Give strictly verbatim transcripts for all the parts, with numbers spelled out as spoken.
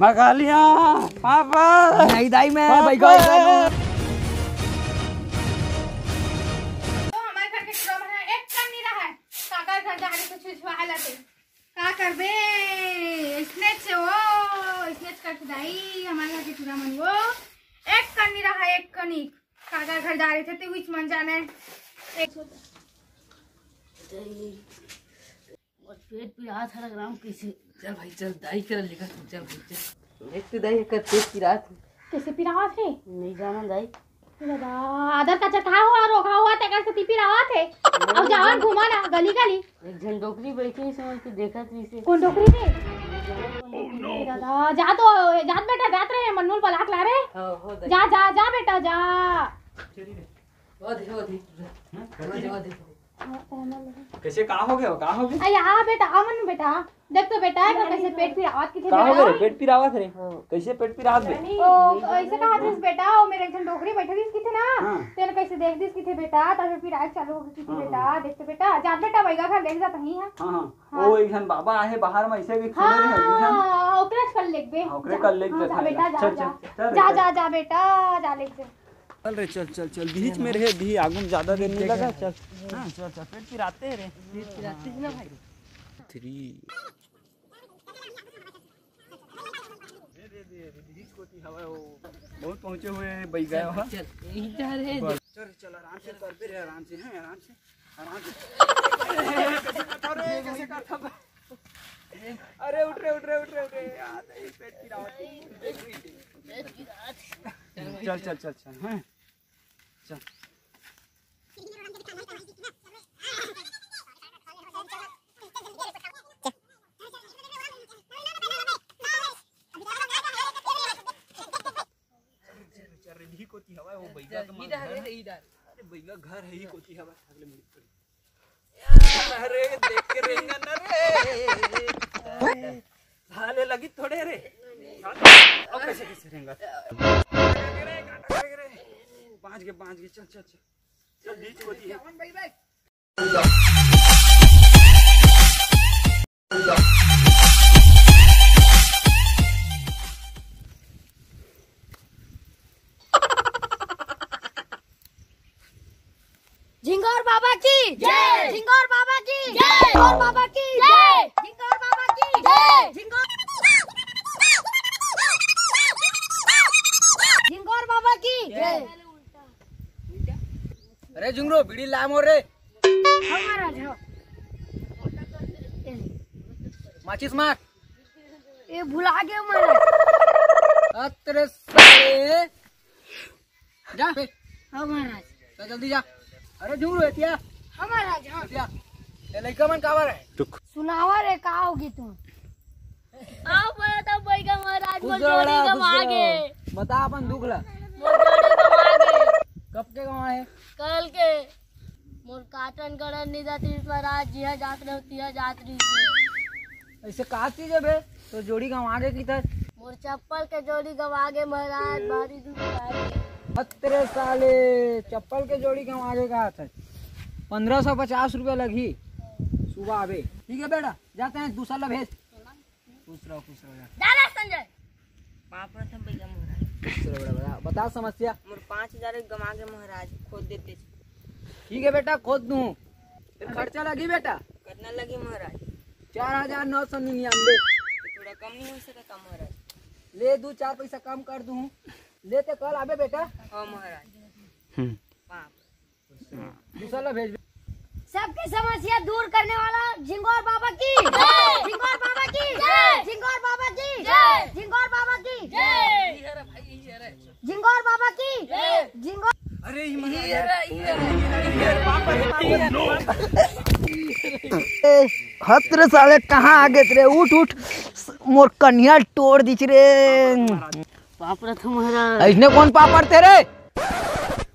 मैं खा लिया। पापा। नहीं दाई, मैं पापा। भाई गाय खाना। तो हमारे घर के टूरा मन ह एक कन नहीं रहा है। काकर घर जा रहे तो छुछुआ लते। का करबे? इसने से वो, इसने से करके दाई, हमारे घर के टूरा मन वो एक कन नहीं रहा, एक कनिक। काकर घर जा रहे थे, तो विच मन जाने। एक मोर पेट पिरात हर राम, कैसे? चल भाई, चल, दाई कर लेकर, चल भाई, चल। देख तो दाई, एकर पेट पिरात हे। कैसे पिरात हे? नहीं जाना दाई। दादा, आदर का चटहा हुआ, रोगा हुआ, तेकर से ती पिरात हे। अब जावन घुमा ना, गली गली। एक झन डोकरी बैठी है, समझ के देखत रही से। कौन डोकरी रे? ए दादा, जा तो, जात बेटा, जात रहे, मन्नू ल बलाक ला रे। हाँ, हो दाई। जा, जा, जा बेटा, जा। चली रे। वो दे, वो दे। हाँ? वो दे, वो दे। कैसे, का हो गया, का हो गया? अरे, आ बेटा, आ मन्नू बेटा, देख तो बेटा, एकर कैसे पेट पिरावत किथे का हो गया बेटा? रे? पेट पिरावत रे? हाँ। कैसे पेट पिरावत बे? ओ, ऐसे कहा दिस बेटा, ओ मेरे एक झन डोकरी बैठे दिस किथे ना, हाँ। तेन कैसे देख दिस किथे बेटा, तब पिराए चालू हो गई किथे हाँ, बेटा, हाँ। देख तो बेटा, जा बेटा, बैगा घर ले जाता ही है। हाँ, हाँ। हाँ। ओ, एक झन बाबा आहे बाहर में, ऐसे भी सुने रहे, बुझन? हाँ, ओकरे कर लेबे। हाँ, ओकरे जा। कर लेबे, हाँ, जा जा, बेटा, जा, चल, जा। चल, चल, जा, चल। जा, जा बेटा, जा ले जा। चल रे, चल, चल, चल, बीच में रहे, भी आगू में ज्यादा देर नहीं लगा, चल। हाँ, चल, चल, पेट पिराते रे। पेट पिराते हैं ना भाई। थ्री। बहुत पहुंचे हुए हैं, बैग गया वहाँ। चल, इधर है। बस। चल, चल, आराम से कर, फिर आराम से, हैं, आराम से, आराम से। कैसे करता रे, कैसे करता? अरे उठ रे, उठ रे, उठ रे, उठ रे। यार, ये पेट पिरावत है। चल, चल, चल, चल, हैं? चल। चल रे, इही कोती हवय, वो बैगा के इधर, माँ घर। इधर। अरे, बैगा घर है, इही कोती हवय, अगले मिनट पर। अरे, देख के रेंगा ना रे। साले लगी थोड़े रे। अब कैसे, कैसे रेंगा? पाँच के, पाँच के, चल, चल, चल। चल, बीच कोती है। झिंगोर बाबा की जय। झिंगोर बाबा की जय। झिंगोर बाबा की जय। झिंगोर बाबा की जय। झिंगोर, झिंगोर बाबा की जय। अरे झुंगरू, बीड़ी ला मोर रे। हाँ महाराज, हाँ। माचिस मार। ए, भुला गए महाराज। अतरे साले। जा। हाँ महाराज। जा जल्दी जा। अरे झुंगरू, एतिया। हाँ महाराज, हाँ। एतिया। ए लइका मन काबर है? सुनावा रे, का होगी तू? आओ, बोला था बैगा महाराज, खुश मोर रहो जोड़ी बड़ा, खुश गवा रहो। गे। बता अपन दुख ला। मोर जोड़ी गवा गे। कब के गवा है? कल के। मोर काटन करन नहीं जाती महाराज, जिहा जात रहो, तिहा जात रही। ऐसे का चीज है बे? तो जोड़ी गवा गे की तर? मोर चप्पल के जोड़ी गवा गे महाराज, भारी दुख लागे। अतरे साले, चप्पल के जोड़ी गवा गे का था? पन्द्रह सौ पचास रुपया लगही सुबह आबे। ठीक है बेटा, जाते हैं, दूसरा ला भेज। खुश रहो, खुश रहो यार। जा रे संजय। पाँव परत हँव भैया महाराज। खुश रहो बड़ा, बड़ा। बता समस्या। मोर पाँच हजार गवा गे महाराज, खोद देते। ठीक है बेटा, खोद दूँ। फिर खर्चा लगी बेटा? कितना लगी महाराज? चार हजार नौ सौ निन्यानवे। थोड़ा कम नहीं हो सकता महाराज? ले, दू चार पैसा कम कर दूँ। ले ते कल आबे बेटा। हाँ महाराज। हम्म। पाँव। दूसरा ला भेज। सबकी समस्या दूर करने वाला झिंगोर बाबा की जय। झिंगोर बाबा की जय। झिंगोर बाबा की जय। झिंगोर बाबा की जय। झिंगोर बाबा की जय। झिंगोर। अरे, ये महाराज। ए, हत रे साले, कहाँ आ गे रे? उठ, उठ, मोर कनिहा टोर दिस रे। पाँव परत हँव महाराज। ऐसने कौन पाँव परथे रे?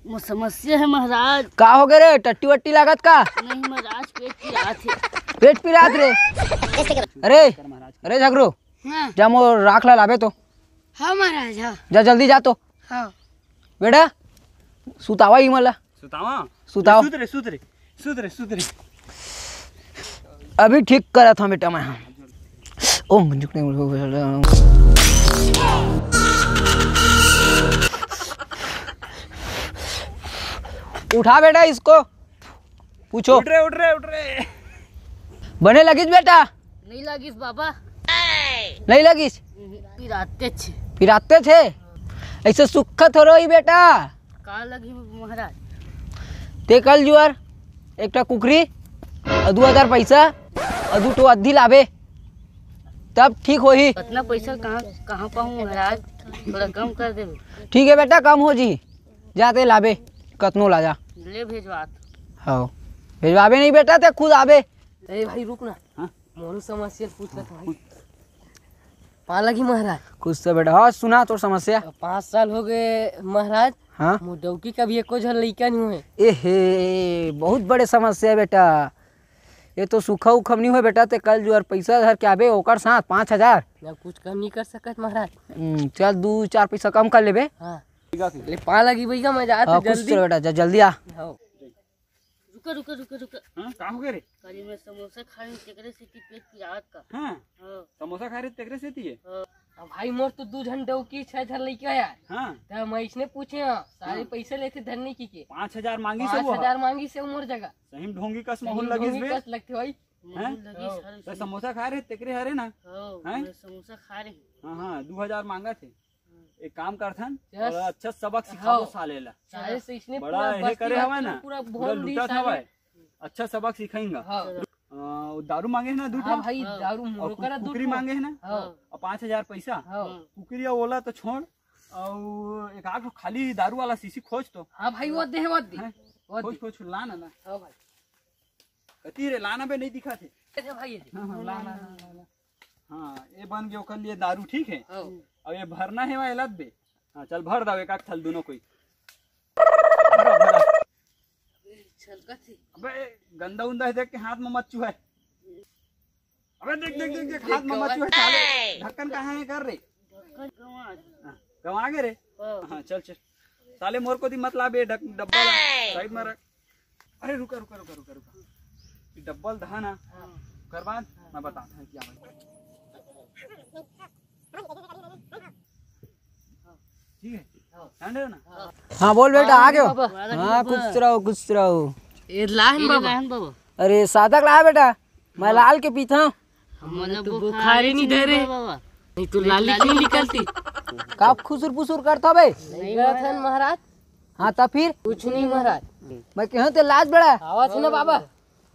मोर समस्या है महाराज। का हो गे रे, टट्टी वट्टी लागत का? नहीं महाराज, पेट पिरात हे। पेट पिरात रे? अरे, अरे झगरू, हाँ। जा मोर राख ला लाबे तो। हाँ महाराज, हाँ। जा जल्दी जा तो। हाँ। बेटा, सुतावा ही मला। सुतावा? सुतावा। सुत रे, सुत रे, सुत रे, सुत रे। अभी ठीक करत हँव बेटा मैं। ओम मंजुक ने। उठा बेटा इसको, पूछो। उठ रे, उठ रे, उठ रे। बने लगिस बेटा? नहीं लगिस बाबा। नहीं लगिस? पिराते छे। पिराते छे? ऐसे सुक्खा थोड़ो ही बेटा। का लगी महाराज? ते कल जुआर एकटा कुकरी, अउ दू हजार पैसा, अउ दू ठो अद्धी लाबे, तब ठीक होही। इतना पैसा कहाँ, कहाँ पाऊँ महाराज? थोड़ा कम कर देबे। ठीक है बेटा, कम हो जी, जाते लाबे, कतनो ला जा। ले भेजवात। हाँ, भेजवाबे नहीं बेटा, ते खुद आबे। ए भाई रुक ना। हाँ? मोरू समस्या पूछ लेता भाई। पाला की महाराज। कुछ तो बेटा, हाँ सुना तोर समस्या। पाँच साल हो गए महाराज। हाँ? मोर डौकी का भी एको झन लइका नहीं हुए। ए हे, बहुत बड़े समस्या है बेटा। ये तो सूखा उखा नहीं हुए बेटा, ते कल जुआर पैसा धर के आबे ओकर साथ पाँच हजार। मैं कुछ कम नहीं कर सकत महाराज। हम्म, चल दू चार पैसा कम कर लेबे। हाँ। ले पाला की भैया, मैं जात हाँ, हूँ कुछ जल्दी। तो बेटा, जा जल्दी आ। हाँ। रुका, रुका, रुका, रुका। हाँ, का हो गए रे? कल मैं समोसा खाए, तेकरे से कि पेट पिरात का। हाँ। हाँ। समोसा खा रहे, तेकरे से थी है? हाँ। अब भाई मोर तो दू झन डौकी, छह झन लइका यार। हाँ। त मैं इसने पूछे हाँ, सारे हाँ। पैसे लेते धरने की के। पाँच हजार मांगी से वो। पाँच हजार मांगी से मोर जगह। सही में ढोंगी कस सही माहौल लगिस ढोंगी बे। कस लगते भाई। हैं? माहौल लगिस हाँ। हर तो सही। समोसा खा रहे, तेकरे हरे ना? हाँ, हैं? मैं समोसा खा रहे। हाँ, हाँ, दू हजार मांगा थे। एक काम करथन, यस। और अच्छा सबक सिखाबो हाँ। साले ला। साले से इसने बड़ा पूरा ये बस्ती करे ला हवय ना, पूरा पूरा भोंड दी लुटत साले। हवय। अच्छा सबक सिखाएंगा। हाँ। अ, वो दारू मांगे है ना, दू हाँ ठो? भाई, हाँ। दारू और मोरो करा कु-, दू कुकरी ठो। मांगे है ना? हाँ। और पाँच हजार पैसा? हाँ। कुकरी या ओला तो छोड़, और एक आध ठो खाली दारू वाला शीशी खोज तो। हाँ भाई, वो दे, वो दे। हैं? वो खोज, दे। खोज, ला ना, ना। हाँ भाई। कती रे, लाना बे, नहीं दिखा थे। अरे भाई, हाँ, हाँ, ला, ला, ला, ला, ला। हाँ, ये बन गया ओकर लिए दारू, ठीक है? हाँ। अब ये भरना है वहाँ एलाद बे। हाँ, चल भर दाओ एक आध थल दोनों कोई। भरा, भरा। छलका थी। अबे, गंदा उंदा है, देख के हाथ में मत चुहे। अबे, देख, देख, देख, देख, हाथ में मत चुहे, साले। ढक्कन कहाँ है, कर रे? ढक्कन गंवा। हाँ, गंवा गए रे? हाँ। हाँ, चल, चल। साले मोर को दी मत ला बे, डक-, डब्बा ला, साइड में रख। अरे रुका, रुका, रुका, रुका, रुका। ये डब्बल धान आ। हाँ। कर बाद मैं बताता हूँ क्या है। ठीक है? हाँ। ध्यान दे ना। हाँ। हाँ, बोल बेटा, आ गयो। बाबा। हाँ, खुश रहो, खुश रहो। ये लाहन ये बाबा। लाहन बाबा। अरे, सादा ला बेटा, मैं हाँ। लाल के पीता हूँ। हमन तो बुखार ही नहीं धरे। बाबा। नहीं तो लाली क्यों निकलती? का खुसुर फुसुर करता बे? नहीं करत हन महाराज। हाँ, त फिर? कुछ नहीं महाराज। मैं कहूँ ते लाज बड़ा। आवाज ना बाबा।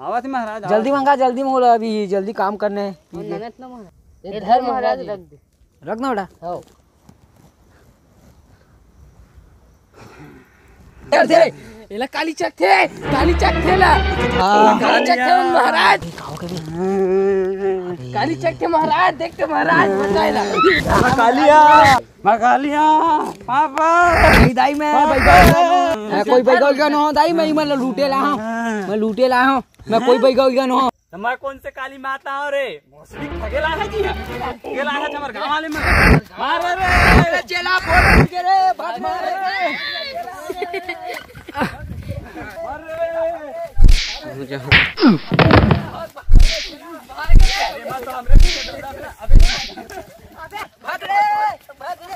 आवाज महाराज, जल्दी आवाज। मंगा, जल्दी मंगा, अभी जल्दी काम करने हैं। और ननद ना महाराज। ये धर महाराज रख दे। रख ना बेटा। हाँ। ए, दे। एला काली चकथे, काली चकथे ला। हाँ। काली चकथे महाराज। काली चकथे महाराज, देख के महाराज, बचाए ला। कालिया, मैं कालिया, पापा। नहीं दाई मैं, पापा। बैगा उइगा नो। मैं कोई बैगा उइगा नो, दाई मैं, मैं लूटे ला हूँ। मैं लूटे ला हूँ। मैं कोई बैगा उइगा नो। तो मैं कौन से काली माता हूँ रे? भोसड़ी खगेला है जी। खगेला है हमर गाँव वाले में। मार रे। अरे चेला बोल के रे, भाग मार रे। मार रे। भाग रे, भाग रे।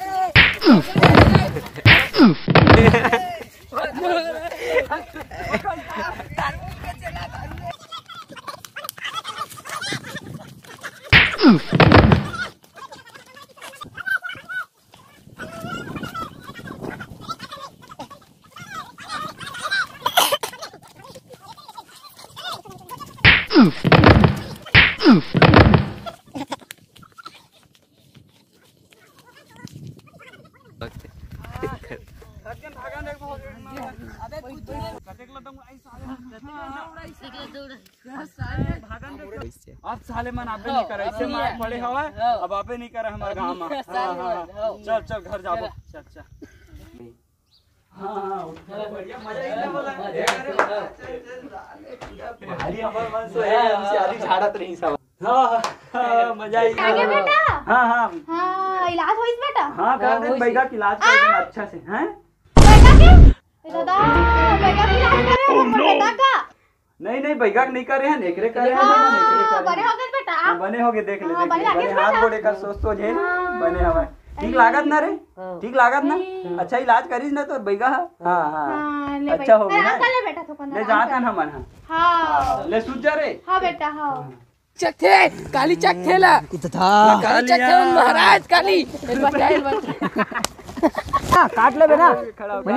अब साले मन आबे नहीं करे, ऐसे मार पड़े हवा। अब आबे नहीं करे हमारे गाँव में। हाँ, हाँ, हाँ। चल, चल, घर जाबो। चल, चल। हाँ, हाँ, उठ, बढ़िया, मजा ही ना बोला। भारी हमर मन से है, हमसे आधी झाड़त रही सब। हाँ, हाँ, हाँ, मजा ही आगे ना। बेटा। हाँ, हाँ। हाँ, इलाज होइस बेटा? हाँ, कर दे, बैगा के इलाज कर देना अच्छा से, हैं? बैगा के? ए दादा, बैगा के इलाज करे हो, बेटा का? नहीं, नहीं, बैगा के नहीं करे हैं, एकरे करे हैं, हाँ, एकरे करे हैं। बने हो गए बेटा। हाँ, बने हो गए, देख ले, हाँ, देख ले, बने बने, हाथ गोड़े कर सोच सोच है, हाँ। बने हवा। ठीक लागत ना रे? हाँ। ठीक लागत ना? नहीं। अच्छा इलाज करिस ना तोर बइगा ह? हाँ, हाँ। हाँ, ले अच्छा भाई। हो गया आराम ना? कर ले बेटा, थोकन ले आराम जात कर। हन हमन ह। हाँ। हाँ, ले सूत जा रे। हाँ बेटा, हाँ। चखे, काली चखे ला। कुत्ता। काली चखे, महाराज काली। एक बार, एक बार। हाँ, काट ले बेटा।